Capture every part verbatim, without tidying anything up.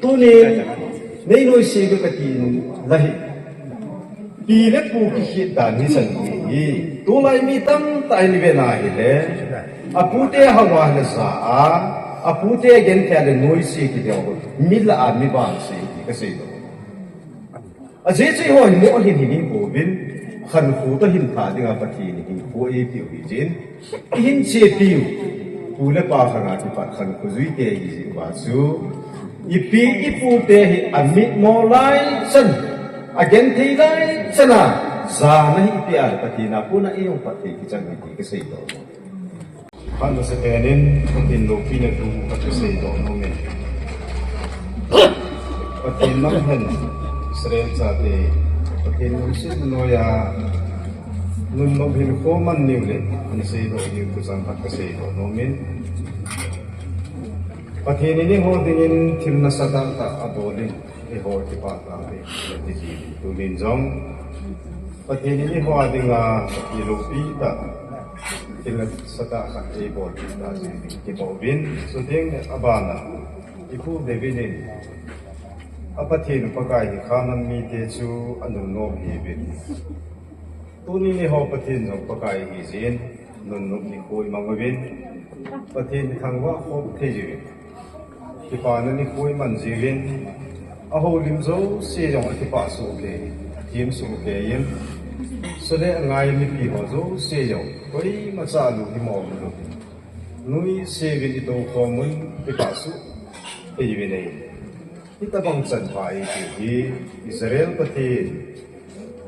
Tuni, nei noise ka kati in la hi. Pi le pu kikhet dan hi chan hi. Tulai mi tamtah in i ve na hile. Apute hava le sa a. Apute genthei le noise kiti ho. Mi la a mi vangse ti ka sei lo. Ajeh chu eiho hi moh hin hi ding pouvin, khankho toh hin tha dinga Pathen in hinkho eipeu hi jeh in, ihin chepiu, pu le pa khanga kipat khankho juite hi jeh uva chu, ipi ipute hi amit mo lai chan, agenthei lai chan a, jana hi ipi a Pathen a kona eihung pat thei kichang hi ti ka sei to. Phat masapen in, Pathen loupina thu khat kasei doh nom in. Pathen nam hen, Israel chate, Pathen lungset noiya, nunnom hinkho man niu le, ana sei doh niu thuchang khat kasei doh nom in. Pathen in eiho dingin thil nasatah tah abol in, eiho kipah tah le, ati jin, tunin jong. Pathen in eiho a dinga, iloupi tah. Thil nasatah khat eibol peh tah jeh in kipa uvin, chuteng le abana, i Pu David in, a Pathen Pakai hi Canaan mite chu anunnom ahiuvin. Tunin eiho Pathen jong Pakai ahi jeh in, nunnom nikho imang uvin, Pathen ithangvah khom thei jiuvin. Kipana nikho iman jiuvin, a houlim jouse jong akipah soh kei, athem soh kei in, chule angai mipi ho jouse jong, koimacha lungthim aum lou. Nuisat uvin itoukhom un, kipah soh kei uvin ahi. Hitobang chanpha eipeu hi, Israel Pathen,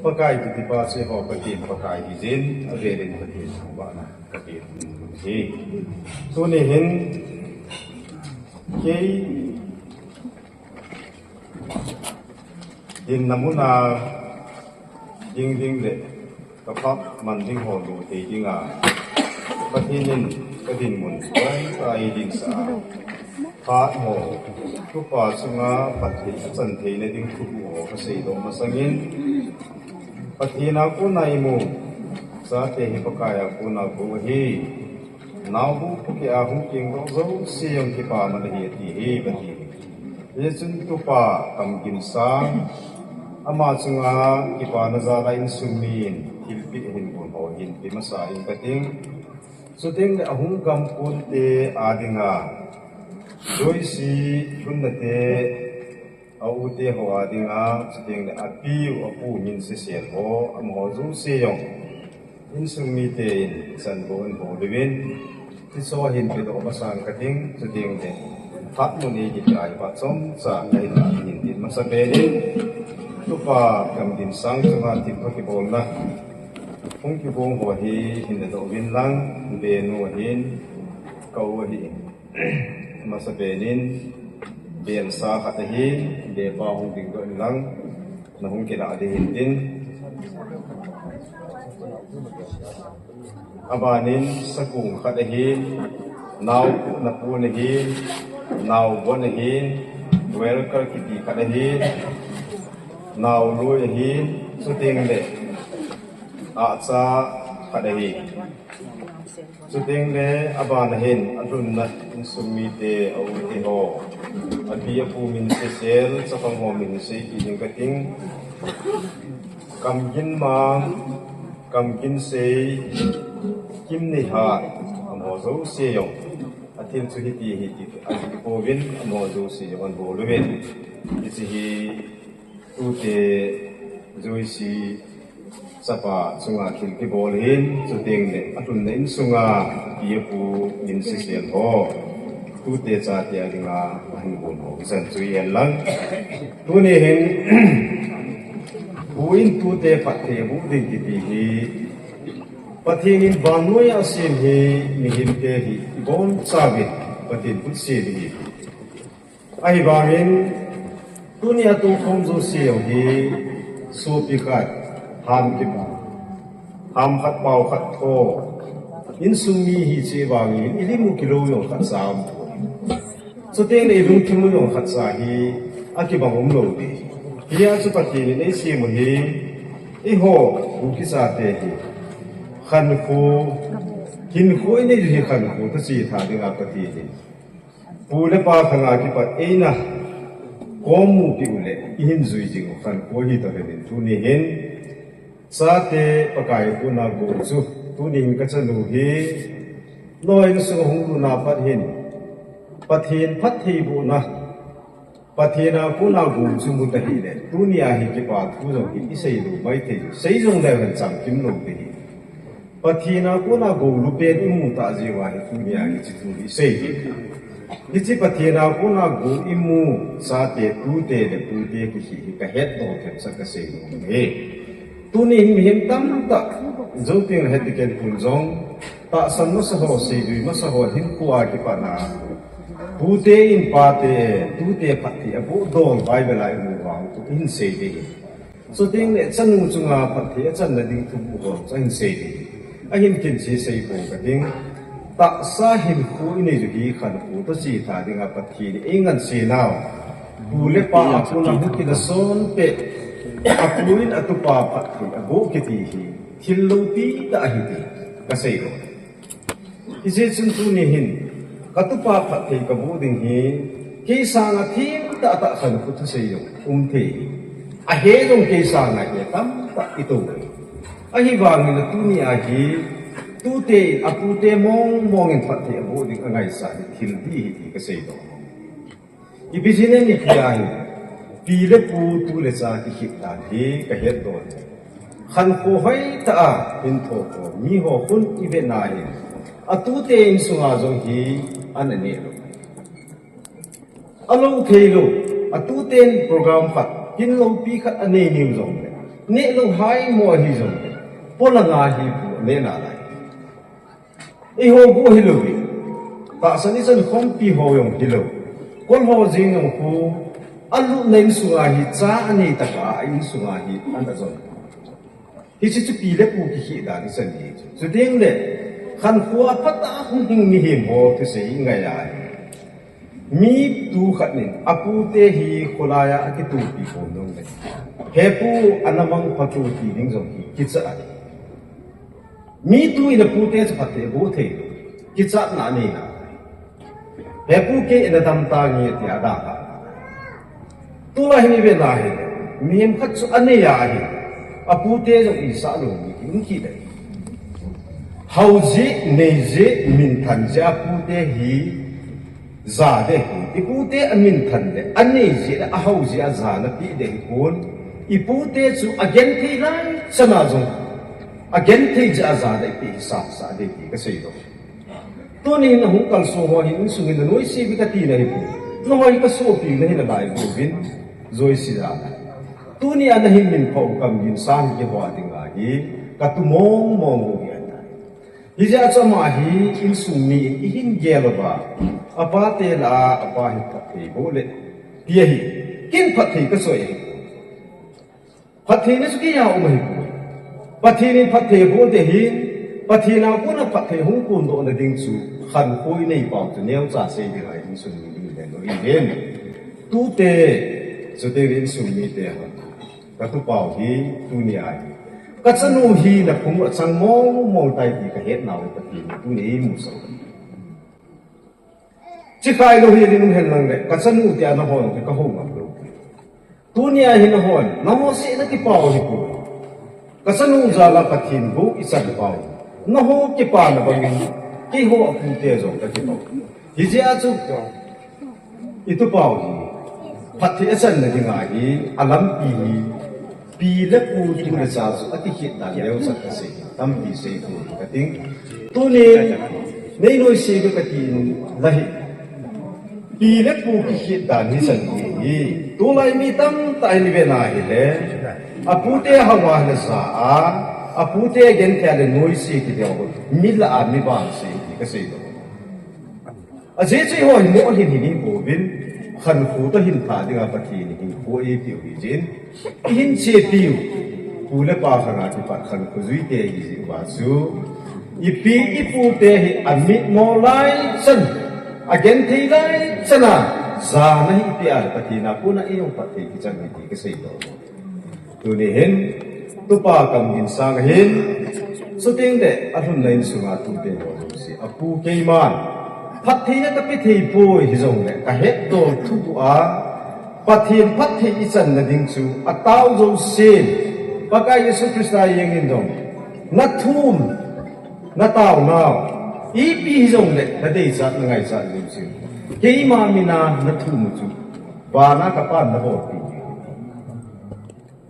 Pakai kitipa chu eiho Pathen Pakai ahi jeh in, avel in Pathen thangvahna kapeh hi. Tuni hin, kei dinna muna ding ding le, ka phat man ding ho lou thei dinga, Pathen in ka dinmun chu ahi ding sa a. Phat ho, tupa chunga phat thei, achan theina ding thu ho kasei doh masangin, Pathen a kona imu chate hi Pakai a kona bou ahi. Naobu phuke a hung keng doh jouse jong kipana ahi ati hi Pathen. Hijeh chun tupa Kamginsang, ama chunga kipana jal a insung min thilpeh ahin bol ho hin pe masa inge kating. Chuteng le ahung gam ponte a dinga, Joyce lhunna te, a u te ho a dinga, chuteng le apiu, apu min sesel ho, amaho jouse jong insung mite in chan bou ahin bol uvin, hiche ho hin pe doh masang kating, chuteng le phat mun eikiti a hi phat chomcha kahin la ding hin tin, masapen in, tupa Kamginsang chunga thilpha kibolna hung kibol ho hi hin ladoh uvin lang, benu ahin, ka u ahin. Masapen in, belsa khat ahin, bepa hung dingdoh in lang, nahung kilah ding hin tin. Abanin, sakung khat ahin, nao, napu ahin, naobu ahin, welker kiti khat ahin, naolui ahin, chuteng le, ahcha khat ahin. Chuteng le, abana hin, alhunna insung mite, a u te ho, api apu min sesel, chapang ho min seipeh ding kating. Kamginmang, Kamginsei, Kimneihat, amaho jouse jong, athil chu hiti hiti, ajih pouvin, amaho jouse jong ahin bol uvin. Hiche hi, tute Joyce chapa chunga thil kibol ahin, chuteng le alhunna insunga api apu min sesel ho, tute chate a dinga ahin bol ho hichan chu ihen lang. Tuni hin, pu in tute phatthei aboh ding kiti hi, Pathen in vannoi a asem hi, mihemte hi ibonchauvin Pathen khut sem ahi. Ahivangin, tunia toukhom jouse jong hi, sopi khat, ham kipao, ham khat pao khat tho, insung mi hiche vangin, ilim u kilou jong khatcha aumpoi. Chuteng le ilungthim u jong khatcha hi, akibang umlou ding. Hijeh chun Pathen in eisem u hi, eiho, Kuki chate hi, khankho, hinkho inei u hi khankho toh chetha dinga Pathen in pu le pa khanga kipat eina, Khankho mu piu le, ihin jui jing u khankho hi toh hin, tuni hin, chate Pakai kona gou chu, tuni hin kachanu hi, loi insung hung lutna pat hin, Pathen phattheibohna, Pathen a kona gou chu mu ta hile, tuni a hi kipa thu jong hi isei lou maithei, sei jong le hen chamkim lou te hi. Pathen a kona gou lupen imu ta jeh uva hi tuni a hiche thu hi isei hi. Hiche Pathen a kona gou imu chate tute le pute kihi hi kahet doh themcha kasei nom e. Tuni hin mihem tamtah, jou teng le het ding ken pun jong, tahsan masa ho, seidui masa ho, hinkho a kipat na, pute in pate, tute phatthei aboh dol Bible a imu vang chu ihin sei ding hi. Chuteng le chanu chunga phatthei achanna ding thubuh ho chu ahin sei ding hi. Ahin kin chu sei pou kating. Tahsa hinkho inei u hi khankho toh chetha dinga Pathen in eingansei nau. Pu le pa a kona hung kila son peh, apu in atupa phatthei aboh kiti hi thil loupi tah ahi ti kasei lou. Hijeh chun tuni hin, katupa phatthei kaboh ding hi, kei sanga themtah tah khankho thusei jong um thei hi. Ahe jong kei sanga he tamtah itou hi. Ahivangin tuni a hi, tute in apute mong mong in phatthei aboh ding angaisah hi thil dih hi ti kasei doh. Ipi jeh inem itile, pi le pu, tu le cha kikhel dan hi kahet doh e. Khankho hoitah a hin thokho miho khun ivet na hin, atute insunga jong hi ana neh lou. Alou thei lou, atuten program khat, kin loupi khat anei niu jongle, neh lou hai mo ahi jongle, polanga hi pu aneh nalai. Eiho bou hilou ve. Tahsan ichan khompi ho jong hilou. Kol ho jeng jong khu, alutna insunga hi cha anei tah a, insunga hi ana jon. Hiche chu pi le pu kikhel dan ichan hi chu. Chuteng le, khankho a phatah a hung hing mihem ho thusei ngai ahi. Mi tu khat in apute hi kholai a akitupi khom jong le, he pu, ana mangpha tu ti ding jong hi kicha ahi. Mi tu in apute chu phatthei aboh thei lou. Kichatna anei nalai. He pu, kei in adam tange tia ada kha. Tulai hin ivet na hile, mihem khat chu anei ahi. Apute jong isah lou mi kium kit ahi. Hao jeh, nei jeh, minthan jeh a pute hi ja ding ahi. Ipute aminthan le, anei jeh le, ahao jeh a ja napeh ding ahipon. Ipute chu agenthei lai chan a jong, agenthei jeh a ja le ipeh hi sasa ding ti kasei lou. Tuni hin ahung kalsong ho hi insung hin nanoise uve kati nahipoi. Nangho hi kasopi nahi nalai pouvin, jouse jal a. Tuni a nahin minphah u Kamginsang hi keiho dinga hi katu mong mong u ahi. Hijeh a chu ama hi insung mi in eihin gel uva, apa te lah a, apa hi phatthei boh le, ti ahi. Ken phatthei kasoi ahi. Phattheina chu keiya um ahipoi. Pathen in phatthei aboh ding ahin, Pathen a kona phatthei hung kondoh na ding chu, khankho inei pau chu neocha sei ding ahi, insung mi ding le lou ahin. Tute, chuteng le insung mite ho, katu pau hi tuni ahi. Kachanu hi naphung u achang mong mong tai ti kahet nau hi Pathen in tuni eimusah u. Chikhai lou hi ding um hen lang le, kachanu tia nahon, kahou ngam lou. Tuni a hi nahon, nangho seh nakipau ahipoi. Kachanu jal a Pathen bou ichan pau. Nangho kipana bangin, keiho apute jong kakipau. Hijeh a chu, itupau hi, phatthei achanna dinga hi, alampi hi, pi le pu tu le cha chu akikhel dan neocha kasei, tampi sei tu kating. Tunin, neinoise uve kati in la hi. Pi le pu kikhel dan hichan hi, tulai mi tamtah in ivet na hile, apute hao a le ja a, apute agenthei a le noise kiti ho, mi lah a mi vangse ti kasei lou. Ajeh chu eiho hi moh hin hin ipouvin, khankho toh hin lha dinga Pathen in hinkho eipeh u hijeh in, ihin chepiu, pu le pa khanga kipat khankho juite ihi jeh uva chu, ipi ipu te hi amit mo lai chan, agenthei lai chan a, jana hi ipeh a le Pathen a kona eihung phatthei kichan u ti kasei lou. Tuni hin, tupa Kamginsang ahin, chuteng le alhunna insunga tute ho jouse, apu keiman, phattheina kape thei poi hijongle, kahetdoh thubuh a, Pathen phatthei ichanna ding chu atao jousen, Pakai Jesu Christa jeng in jong, nathum, nataonau, ipi hijongle nadeichat nangaichat jouse, keima mina nathum u chu vana kapan nabolpeh.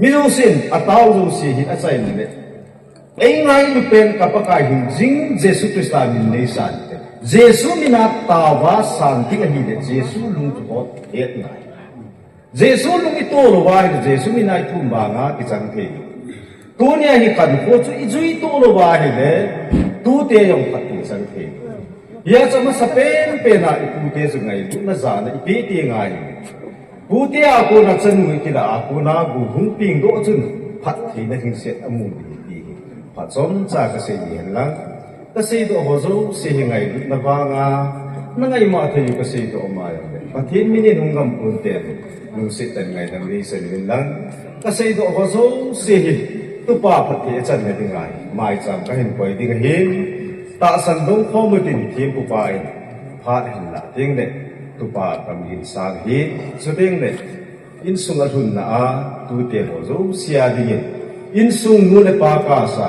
Mi jousen atao jouse hi achaina le, eingailu pen ka Pakai hingjing Jesu Christa min neisan te. Jesu mina taova san ding ahile Jesu lung chu hot het ngai. Jesu lung itoh louva ahile Jesu mina ithum vanga kichang thei. Tunia hi khankho chu ijui toh louva ahile, tute jong phatthei chang thei. Hijeh chun amasapen pena ipute chu ngailutna jana ipeh teng ahi. Pute a kona chanu ikilah a kona gu hung pengdoh chun phattheina lhingset amu ding ti hi phat chomcha kasei ding ahin lang. Kaseidoh ho jouse hi ngailutna vanga nangaima thei u kaseidoh ma jongle, Pathen min in hung gam ponte, lungset tah in ngaidam neisah uvin lang. Kaseidoh ho jouse hi tupa phatthei achanna dinga hi maicham kahin koi ding ahin, tahsan dong khom utin thempupa in phat ahin lah tengle, tupa kamgin sang hi, chutengle, insung alhunna a tute ho jouse a dingin, insung nu le pa kasa,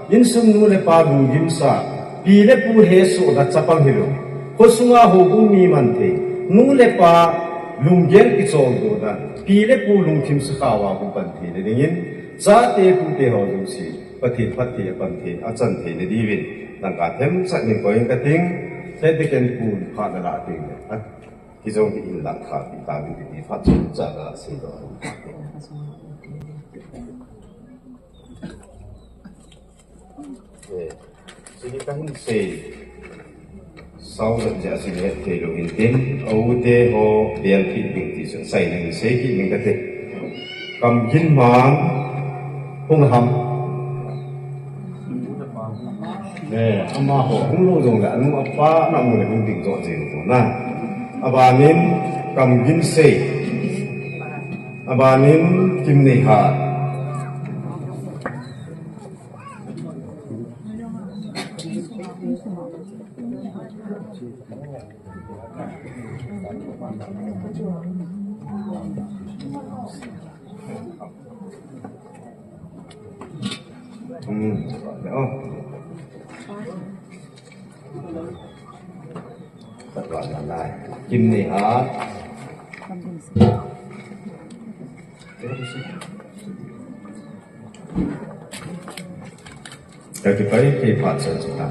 insung nu le pa lunggimsa, pi le pu hesohna chapang hilou, khosunga houbung mi manthei, nu le pa lunggel kicholdohna, pi le pu lungthim sukhaova hung pan theina dingin, chate tute ho jouse Pathen phatthei apan thei, achan theina diuvin dangka themcha nin koiyin kating, Deacon pun phat nalah tengle, a, hijong hi in langkha pi tauvin ti phat chomcha kaseidoh. Eh, chuni kahin sei, sao lam jeh a chun het theilou hintin, a ute ho belpi ding ti chu sei ning, sei kit ning kate. Kamgin mang hung ham. Eh, amaho hunglou jongle anu apa na mu le hung ding jo jeng u na. Abanin kamgin sei. Abanin kimneihat. Kimneihat. Kakipah e, kei phat chan chu ta.